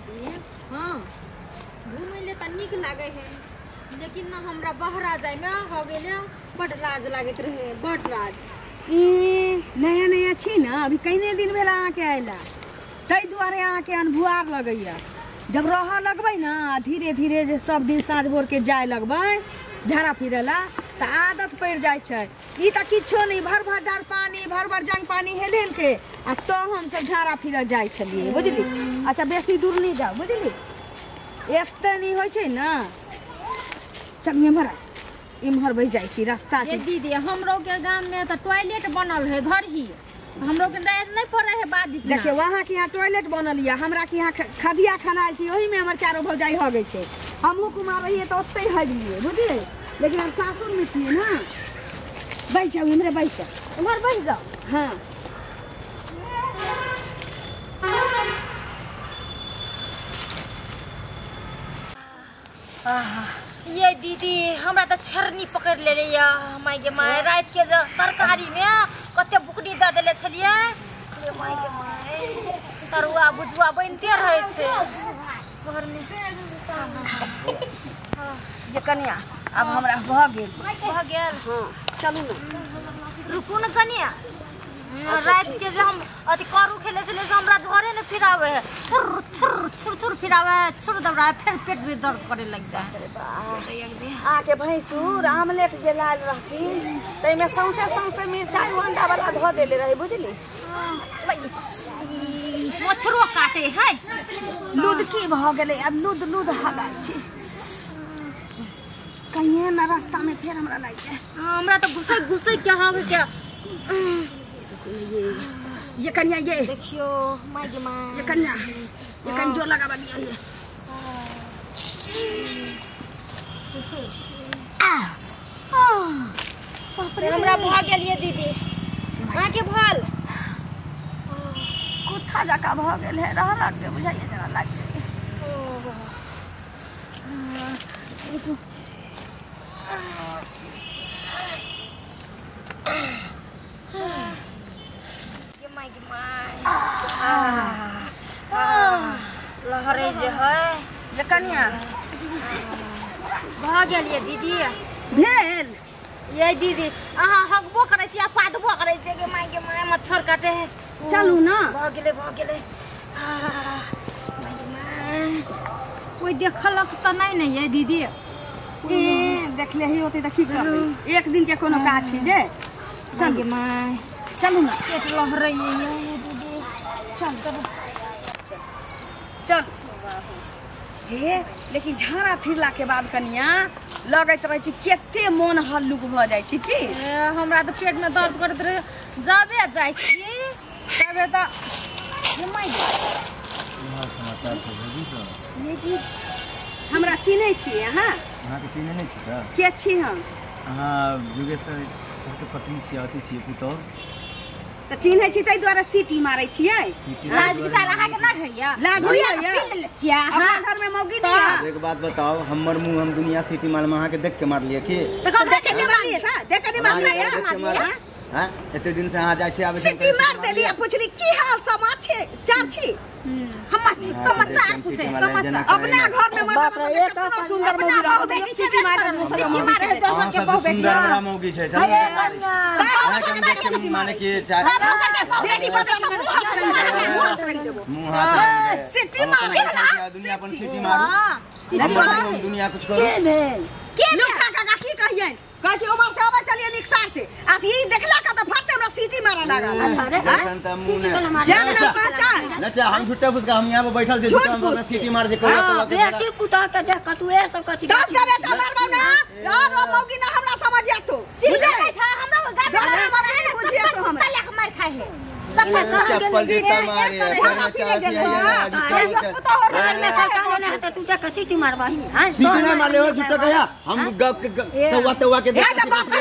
दीदी हां घूमे ले त नीक लागे है लेकिन ना हमरा बहरा जाय में हो गेले बड लाज लागैत रहे बड लाज। ई नया नया छी ना अभी कइने दिन भेल अहाँ के आइला तै दुआरे अहाँ के अनभुआर लगैया। जब रह लगबै ना धीरे धीरे जे सब दिन साँझ भोर के जाय लगबै झाड़ा फिरेला त आदत पड़ जाइ छै। ई त किछो नहीं भर भर डार पानी भर भर जंग पानी हेल हेल के आ तो हम सब झाड़ा फिर जाइ छलियै बुझली। अच्छा बेसी दूर नहीं जाओ बुझली एते नहीं होइ छै ना। चल एम्हर एम्हर बहि जाइ छी रास्ता छै। दीदी हमरो के गाम में त टॉयलेट बनल है घर ही हमरो के दाज नहीं पड़े है बाद दिस। देखियो वहां के यहाँ टॉयलेट बनल या हमरा के यहाँ खदिया खनाल छी ओही में हमर चारो भौजाई हो गई छै। हमहू कुमार रहिए त ओतै हगिए बुझलिए लेकिन हम सासुर में छियै ना। बैठ जाओ इम्हरे बैठ जाओ उम्हर बैठ जाओ। हां ये दीदी हमरा त छेरनी पकड़ लेले या माय गे my रात के जे तरकारी में कते बुकनी the देले छलिए ले my गे my तरुआ भुजुआ बनते रहे छै घर में। ये कन्या अब हमरा भ गेल भ गेल। हां चलू ना रुकू न कन्या रात के जे हम अथि करू खेले छले से हमरा घरे न फिरावे है छुर छुर छुर छुर फिरावे है छुर दबरा फिर पेट में दर्द करे लग जाए। अरे बाप आ के भैंसुर आमलेट जे लाल रहथिन तै में सौंसे सौंसे मिरचाई अंडा वाला धो देले रहे बुझली। मच्छरो काटे है लुदकी भ गेलै अब लुद लुद हगा छी कहीं ना रास्ता में फिर हमरा लागि जाए। हमरा तो घुसे घुसे के हो के ये कन्या ये देखियो my गे my ये कन्या ये कन जोर लगावा दियो ये आ बाप रे हमरा भ गेल ये दीदी अहाँ के भल कुत्ता जका भ गेल है रह रह के बुझाइए जरा लागि गेल। लहरे जे है ये कन्या भ गेल ये दीदी भेल ये दीदी अहाँ हगबो करै छी आ पादबो करै छी गे my गे my मच्छर काटे है। चलू ना भ गेलै भ गेलै my गे my कोई देखलक त नहीं ने ये दीदी। ए देखले ही होते त की करबै एक दिन के कोनो काज छी जे। चल गे my चलू ना पेट लहरै ये दीदी चल चल हे। लेकिन झाड़ा फिरला के बाद कनिया लगैत रहे छै कते मन हल्लुक भ जाइ छै की। हमरा त पेट में दर्द करैत रहे जबे जाइ छी तबे त my गे हमरा चिन्है छी अहाँ? अहाँके चिन्है नहि छी त के छी हम? अहाँ जुगेश्वर के पत्नी छी अथी छी पुतोह त चिन्है छी तै दुआरे सीटी मारै छियै। लाज विचार अहाँ के ना होइया? लाज होइया अपना घर में मौगी नहीं है। एक बात बताओ हमर मुंह हम दुनिया सीटी मार में अहाँ के देख के मारलिए की? त देख के मारलिए था देख के मारलिए हां एते दिन से अहाँ जाइ छी आबै छी सीटी मार देली आ पुछली की हाल समाचार चार छी हम समाचार पूछे समाचार अपना घर में मर्दा सब केतना सुंदर मौगी रहत एक सीटी मार के दोसर मौगी मारे दोसर के बहु बेटी हमरा मौगी छै चल माने की बेटी बदल के मुंह हाथ रंग देबो मुंह हाथ रंग देबो मुंह हाथ रंग सीटी मारे दुनिया अपन सीटी मारू हम दुनिया कुछ करू के भेल के लुखा काका की कहियन कहै छै उमर से आबै चलिए निकसार से आ ई देखला का त फट से हमरा सीटी मारे लागल। जान ना पहचान अच्छा हम झूठा फुसका हम यहां पर बैठल छी हमरा सीटी मार जे कोई बेटी पुतोह के देख के तू ए सब कथि दस के बेचा मारबौ ना और मौगी ना हमरा समझिया तो बुझै छै हमरा गाड़ी बुझिया तो हमरा लेख मार खाय है चप्पल जूता मारे घर में शौचालय नहीं है तू देख के सीटी मारबही। हां सीटी ना मारले हो झूठा कहिया हम गप तौआ तौआ के देख बाप के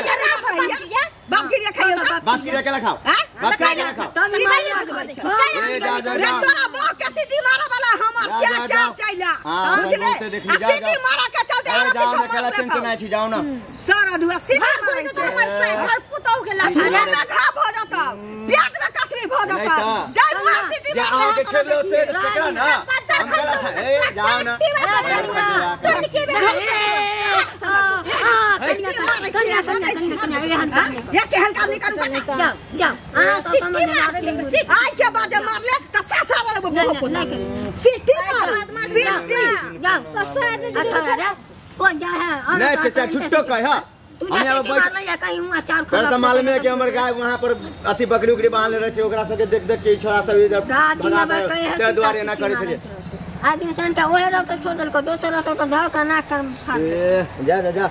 बाप के खाइयो बाप के केला खाओ बाप के केला खाओ ए जा जा रे तोरा बाप के सीटी मारे वाला हमर चाचा चैला बुझले आ सीटी मारा के चलते हमरा पीछे मार टेंशन नै छी जाओ ना सारा दुआ सीटी मारै छै घर पुतौ के लाठी में घाव भ जाता पेट में कचरी भ जाता जाय मुँह सीटी जे अहाँ के छेबलो से केकरा ना हम केला ए जाओ ना या केहन काम नहीं करू जाओ जाओ हां तो समझ में आई के बाजे मारले त ससा वाला बो सिटी मार सिटी जाओ ससा अच्छा रे कौन जा है नहीं चाचा छुट्टो कह हां तू जैसे मारले या कहीं हुआ चार खबर त मालूम है कि हमर गाय वहां पर अथी बकरी उकरी बांधले रहे छै ओकरा सबके देख देख के ई छोरा सब इधर भगा ते दुआरे एना करे छलिए आदमी सन का ओहे रह तो छोड़ देलको दोसर रह तो धर का नाक कर ए जा जा जा